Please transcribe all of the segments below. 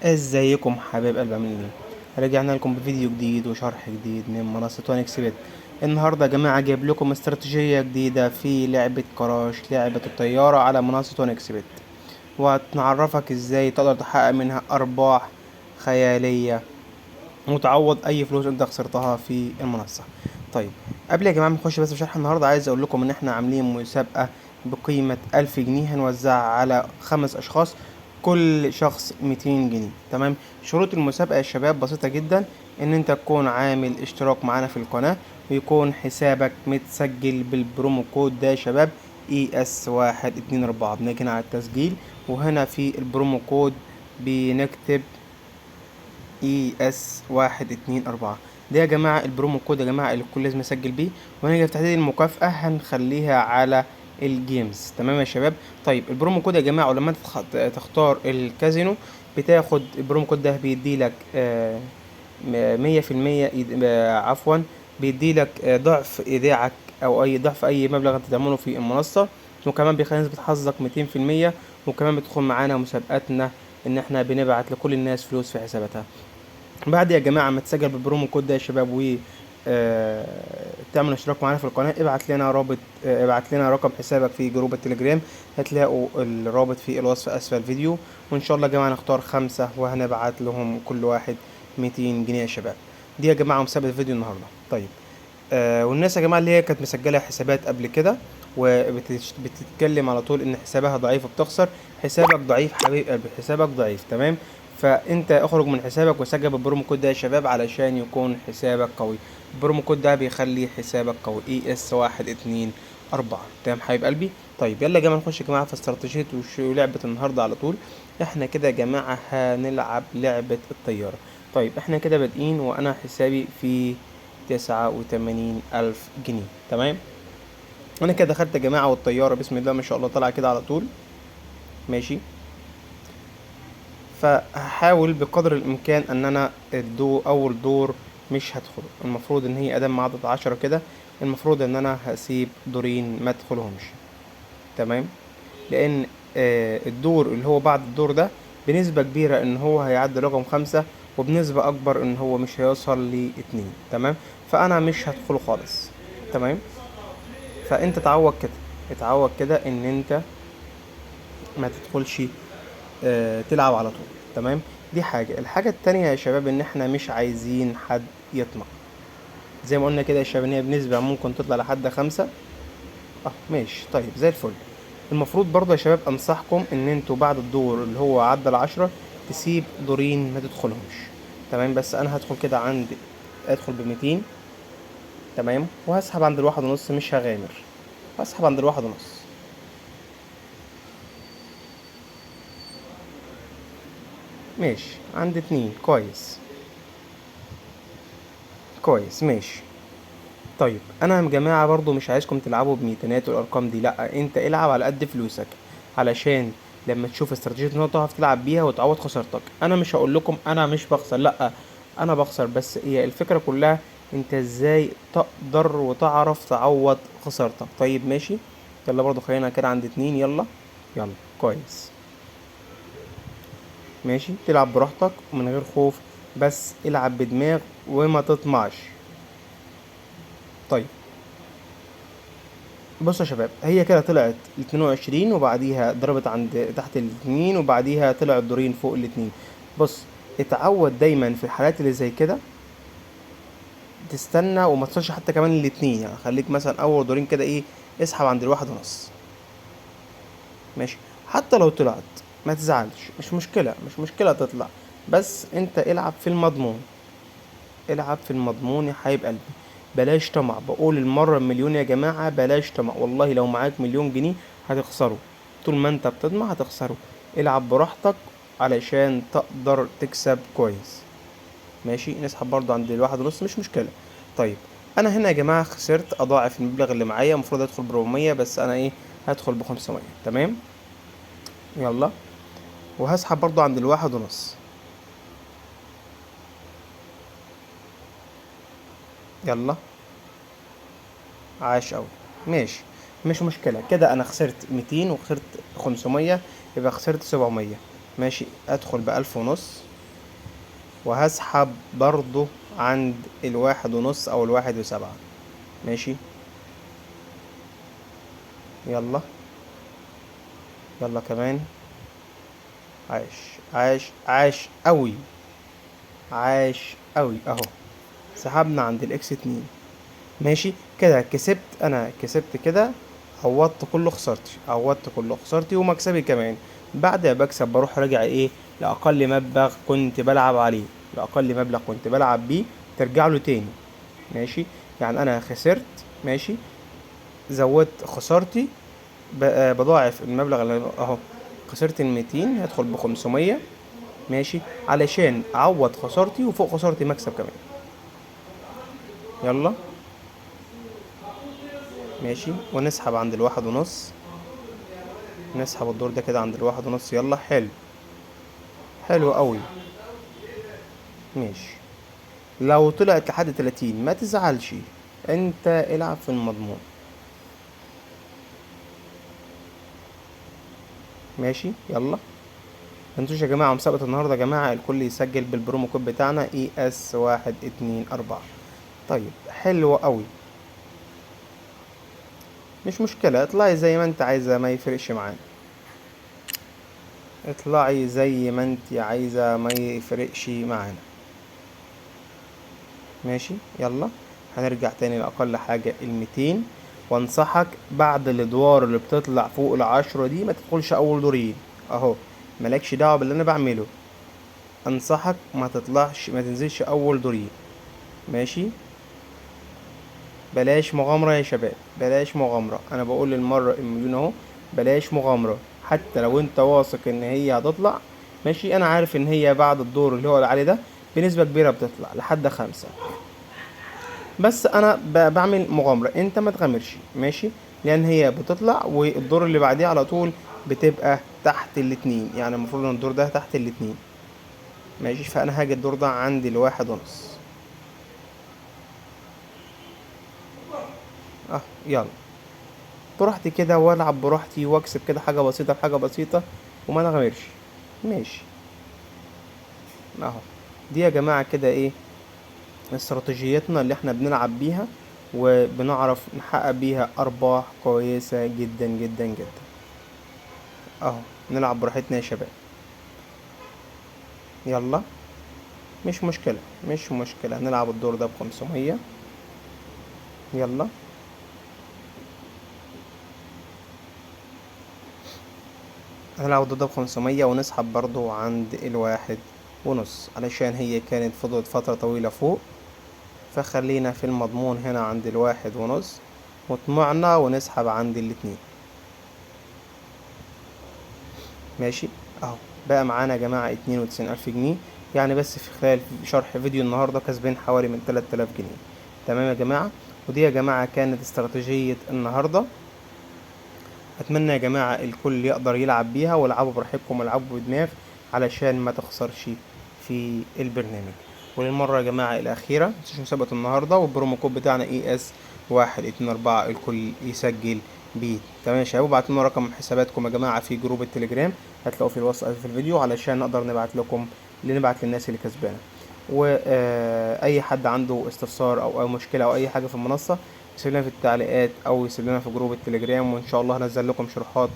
ازيكم حبايب قلب، عاملين ايه؟ رجعنا لكم بفيديو جديد وشرح جديد من منصة 1xBet. النهارده يا جماعة جايب لكم استراتيجية جديدة في لعبة كراش، لعبة الطيارة على منصة 1xBet، وهنعرفك ازاي تقدر تحقق منها ارباح خيالية وتعوض اي فلوس انت خسرتها في المنصة. طيب قبل يا جماعة ما نخش بس في شرح النهارده، عايز اقول لكم ان احنا عاملين مسابقة بقيمة 1000 جنيه هنوزعها على 5 اشخاص، كل شخص 200 جنيه. تمام؟ شروط المسابقة يا شباب بسيطة جدا، ان انت تكون عامل اشتراك معانا في القناة، ويكون حسابك متسجل بال promo code ده يا شباب ES 124. بنيجي هنا على التسجيل، وهنا في ال promo code بنكتب ES 124. ده يا جماعة ال promo code يا جماعة اللي الكل لازم يسجل بيه. وهنيجي في تحديد المكافأة هنخليها على ال games. تمام يا شباب؟ طيب ال promo code يا جماعة، ولما انت تختار الكازينو بتاخد ال promo code ده بيدي لك، مية في المية عفوا، بيدي لك، ضعف ايداعك او اي ضعف اي مبلغ انت تعمله في المنصة، وكمان بيخلي نسبة حظك ميتين في المية، وكمان بتدخل معانا مسابقاتنا ان احنا بنبعت لكل الناس فلوس في حساباتها. بعد يا جماعة ما تسجل بال promo code ده يا شباب و، تعمل اشتراك معانا في القناة، ابعت لنا رابط، ابعت لنا رقم حسابك في جروب التليجرام، هتلاقوا الرابط في الوصف اسفل الفيديو. وان شاء الله يا جماعة نختار 5 وهنبعت لهم كل واحد 200 جنيه يا شباب. دي يا جماعة مسابقة فيديو النهاردة. والناس يا جماعة اللي هي كانت مسجلة حسابات قبل كده وبتتكلم على طول ان حسابها ضعيف وبتخسر، حسابك ضعيف حبيب قلبي، حسابك ضعيف. تمام؟ فانت اخرج من حسابك وسجل بال promo code ده يا شباب علشان يكون حسابك قوي. ال promo code ده بيخلي حسابك قوي، ES 124. تمام حبيب قلبي؟ طيب يلا يا جماعة نخش يا جماعة في استراتيجية ولعبة النهاردة على طول. احنا كده يا جماعة هنلعب لعبة الطيارة. طيب احنا كده بادئين وانا حسابي في 89000 جنيه. تمام؟ انا كده دخلت يا جماعة والطيارة بسم الله ما شاء الله طالعة كده على طول. ماشي، فهحاول بقدر الامكان ان انا اول دور مش هدخله. المفروض ان هي ادام عدد 10 كده، المفروض ان انا هسيب دورين ما ادخلهمش. تمام؟ لان، الدور اللي هو بعد الدور ده بنسبة كبيرة ان هو هيعدي رقم 5، وبنسبة اكبر ان هو مش هيوصل لاتنين. تمام؟ فانا مش هدخله خالص. تمام؟ فانت اتعود كده، اتعود كده ان انت ما تدخلش، تلعب على طول. تمام؟ دي حاجة. الحاجة التانية يا شباب ان احنا مش عايزين حد يطمع. زي ما قلنا كده يا شباب ان هي بنسبة ممكن تطلع لحد 5. ماشي. طيب زي الفل. المفروض برضه يا شباب انصحكم ان انتوا بعد الدور اللي هو عدى ال10 تسيب دورين ما تدخلهمش. تمام؟ بس انا هدخل كده عند، ادخل بميتين. تمام؟ وهسحب عند الواحد ونص، مش هغامر، هسحب عند الواحد ونص. ماشي، عند 2. كويس كويس، ماشي. طيب انا يا جماعة برضو مش عايزكم تلعبوا بميتينات والارقام دي، لا انت العب على قد فلوسك علشان لما تشوف استراتيجية ان تعرف تلعب بيها وتعوض خسارتك. انا مش هقول لكم انا مش بخسر، لا انا بخسر، بس هي الفكرة كلها انت ازاي تقدر وتعرف تعوض خسارتك. طيب ماشي، يلا برضو خلينا كده عند 2. يلا يلا كويس، ماشي. تلعب براحتك ومن غير خوف، بس العب بدماغ وما تطمعش. طيب بصوا يا شباب، هي كده طلعت 22 وبعديها ضربت عند تحت الاتنين، وبعديها طلعت دورين فوق الاتنين. بص اتعود دايما في الحالات اللي زي كده تستنى وما تصلش حتى كمان الاتنين، خليك مثلا اول دورين كده ايه، اسحب عند الواحد ونص. ماشي، حتى لو طلعت ما تزعلش، مش مشكلة، مش مشكلة تطلع، بس انت العب في المضمون، العب في المضمون يا حبيب قلبي. بلاش طمع، بقول المرة المليون يا جماعة بلاش طمع، والله لو معاك مليون جنيه هتخسره، طول ما انت بتطمع هتخسره. العب براحتك علشان تقدر تكسب كويس. ماشي، نسحب برضو عند الواحد ونص، مش مشكلة. طيب انا هنا يا جماعة خسرت اضاعف المبلغ اللي معايا، المفروض ادخل بربعمية، بس انا ايه هدخل بخمسمية. تمام، يلا، وهسحب برضو عند الواحد ونص. يلا عاش اوي، ماشي، مش مشكلة. كده انا خسرت 200 وخسرت 500، يبقى خسرت 700. ماشي، ادخل بألف ونص. وهسحب برضو عند 1.5 او 1.7. ماشي، يلا يلا كمان. عاش عاش عاش قوي، عاش قوي اهو. سحبنا عند ال X 2. ماشي كده كسبت، انا كسبت كده، عوضت كل خسارتي، عوضت كل خسارتي ومكسبي كمان. بعد ما بكسب بروح راجع ايه لاقل مبلغ كنت بلعب عليه، لاقل مبلغ كنت بلعب بيه ترجع له تاني. ماشي، يعني انا خسرت، ماشي، زودت خسارتي، بضاعف المبلغ اللي اهو، خسرت 200 هدخل ب500. ماشي، علشان اعوض خسارتي وفوق خسارتي مكسب كمان. يلا ماشي، ونسحب عند 1.5، نسحب الدور ده كده عند 1.5. يلا حلو، حلو قوي. ماشي، لو طلعت لحد 30 ما تزعلش، انت العب في المضمون. ماشي، يلا ما تنسوش يا جماعة مسابقة النهاردة يا جماعة، الكل يسجل بال promo code بتاعنا ES 124. طيب حلو قوي، مش مشكلة، اطلعي زي ما انت عايزة، ما يفرقش معانا، اطلعي زي ما انت عايزة، ما يفرقش معانا. ماشي، يلا هنرجع تاني لأقل حاجة 200. وانصحك بعد الادوار اللي بتطلع فوق 10 دي ما تدخلش اول دورين اهو، مالكش دعوة باللي انا بعمله، انصحك ما تطلعش، ما تنزلش اول دورين. ماشي، بلاش مغامرة يا شباب، بلاش مغامرة، انا بقول للمرة المليون اهو، بلاش مغامرة، حتى لو انت واثق ان هي هتطلع. ماشي، انا عارف ان هي بعد الدور اللي هو العالي ده بنسبة كبيرة بتطلع لحد 5، بس انا بعمل مغامرة، انت ما تغامرش. ماشي، لان هي بتطلع والدور اللي بعديه على طول بتبقى تحت 2، يعني المفروض ان الدور ده تحت 2. ماشي، فانا هاجي الدور ده عند 1.5. يلا براحتي كده، والعب براحتي، واكسب كده حاجة بسيطة بحاجة بسيطة، وما نغامرش. ماشي اهو، دي يا جماعة كده ايه استراتيجيتنا اللي احنا بنلعب بيها وبنعرف نحقق بيها ارباح كويسة جدا جدا جدا. اهو نلعب براحتنا يا شباب. يلا مش مشكلة، مش مشكلة، نلعب الدور ده ب500. يلا هنلعب الدور ده ب500 ونسحب برضو عند 1.5، علشان هي كانت فضلت فترة طويلة فوق، فخلينا في المضمون هنا عند 1.5 وطمعنا ونسحب عند 2. ماشي اهو، بقى معانا يا جماعة 92,000 جنيه، يعني بس في خلال شرح فيديو النهاردة كسبين حوالي من 3000 جنيه. تمام يا جماعة، ودي يا جماعة كانت استراتيجية النهاردة. اتمنى يا جماعة الكل يقدر يلعب بيها، والعبوا براحتكم والعبوا بدماغ علشان ما تخسرش في البرنامج. وللمرة يا جماعة الأخيرة متنسوش مسابقة النهاردة وال promo code بتاعنا ES 124، الكل يسجل بيه. تمام يا شباب، وابعتوا لنا رقم حساباتكم يا جماعة في group التليجرام، هتلاقوه في الوصف في الفيديو، علشان نقدر نبعت لكم، نبعت للناس اللي كسبانة. وأي حد عنده استفسار أو أي مشكلة أو أي حاجة في المنصة يسيب لنا في التعليقات أو يسيب لنا في group التليجرام، وإن شاء الله هنزل لكم شروحات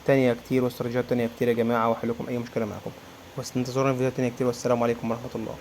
تانية كتير واستراتيجيات تانية كتير يا جماعة، وأحل لكم أي مشكلة معاكم. بس انتظرونا في فيديوهات تانية كتير، والسلام عليكم ورحمة الله.